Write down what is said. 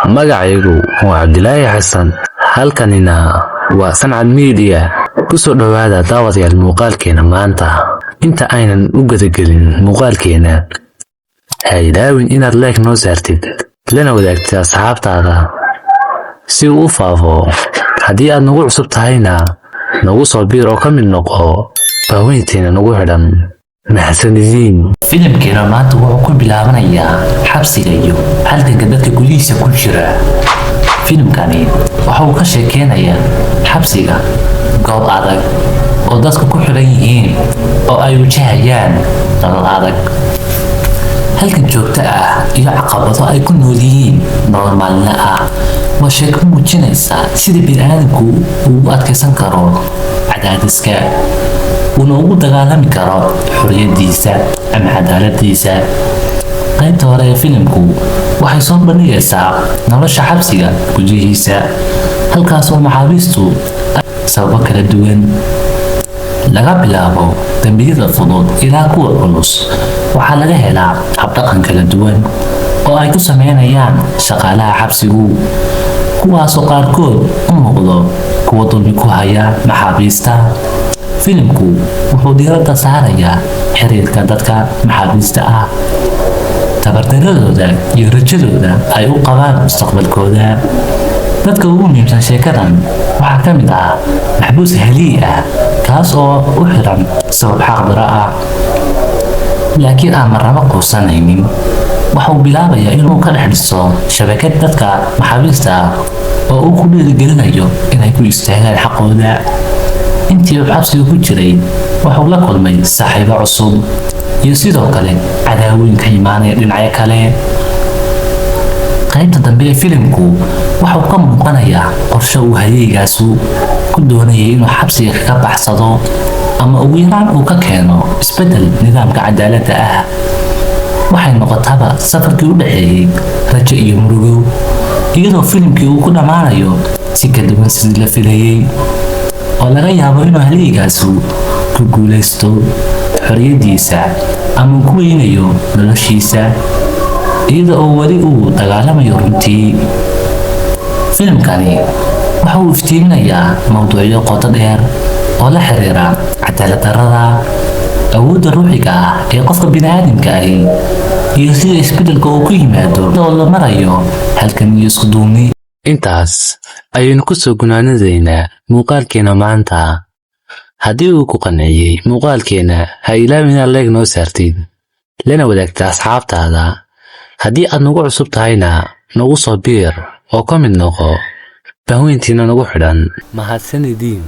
Magacaygu waa Cabdilaahi Xasan, halkanina waa Sancad Media. Ku soo dhowaada, daawadayaal, muuqaalkeena maanta. Inta aynan u gudagelin muuqaalkeena, ha ilaawin inaad like noo saartid, lana wadaagtid asxaabtaada si uu u faafo. Haddii aad nagu cusub tahayna, nagu soo biir oo ka mid noqo baaweynteena nagu xidhan. Mahadsanidin. Filimkeena maanta wuxuu ku bilaabanayaa xabsiga iyo halganka dadka gudihiisa ku jira. Filimkani waxa uu ka sheekeynayaa xabsiga, goob adag oo dadku ku xidhan yihiin oo ay wajahayaan nolol adag, halgan joogto ah iyo caqabado ay ku nool yihiin nolol maalinle ah. Waa sheeko muujinaysa sida bini'aadamku ugu adkaysan karo cadaadiska, uuna ugu dagaalami karo xorriyadiisa ama cadaaladiisa. Qaybta hore ee filimku waxay soo bandhigaysaa nolosha xabsiga gudihiisa, halkaas oo maxaabiistu sababo kala duwan, laga bilaabo dembiyada fudud ilaa kuwa culus. Waxaa laga helaa habdhaqan kala duwan oo ay ku sameynayaan shaqaalaha xabsigu, kuwaasoo qaarkood u muuqdo kuwa dulmi ku haya maxaabiista. Filimku wuxuu diiradda saarayaa xiriirka dadka maxaabiista ah, tabardaradooda iyo rajadooda ay u qabaan mustaqbalkooda. Dadka ugu muhiimsan sheekadan waxaa ka mid ah maxbuus halyeey ah, kaas oo u xiran sabab xaqdaro ah, laakiin aan marnaba quusanaynin. Waxa uu bilaabayaa inuu ka dhex dhiso shabakad dadka maxaabiista ah oo uu ku dhiirigelinayo inay ku istaagaan xaqooda. Intii uu xabsiga ku jiray, wuxuu la kulmay saaxiibo cusub iyo sidoo kale cadaawooyin ka imaanaya dhinacyo kale. Qaybta dambe ee filimku waxuu ka muuqanayaa qorshe uu halyeygaasu ku doonayay inuu xabsiga kaga baxsado ama ugu yaraan uu ka keeno isbeddel nidaamka cadaaladda ah. Waxay noqotaba safarkii u dhexeeyey rajo iyo murugo, iyadoo filimkii uu ku dhammaanayo si ka duwan sidii la filayey, oo laga yaabo inuu halyeygaasu ku guulaysto xorriyaddiisa ama uu ku weynayo noloshiisa, iyada oo weli uu dagaalamayo. Runtii filimkani waxa uu iftiiminayaa mowduucyo qoto dheer oo la xiriira cadaalad darrada, awoodda ruuxiga ah ee qofka bini'aadamka ahi, iyo sida isbeddelka uu ku yimaado oo la marayo halgan iyo isku duubni. Intaas ayaynu ku soo gunaanadaynaa muuqaalkeena maanta. Haddii uu ku qanciyey muuqaalkeena, ha ilaawin inaad like noo saartid, lana wadaagta asxaabtaada. Haddii aad nagu cusub tahayna, nagu soo biir oo ka mid noqo bahweyntiina nagu xidhan. Mahadsanidin.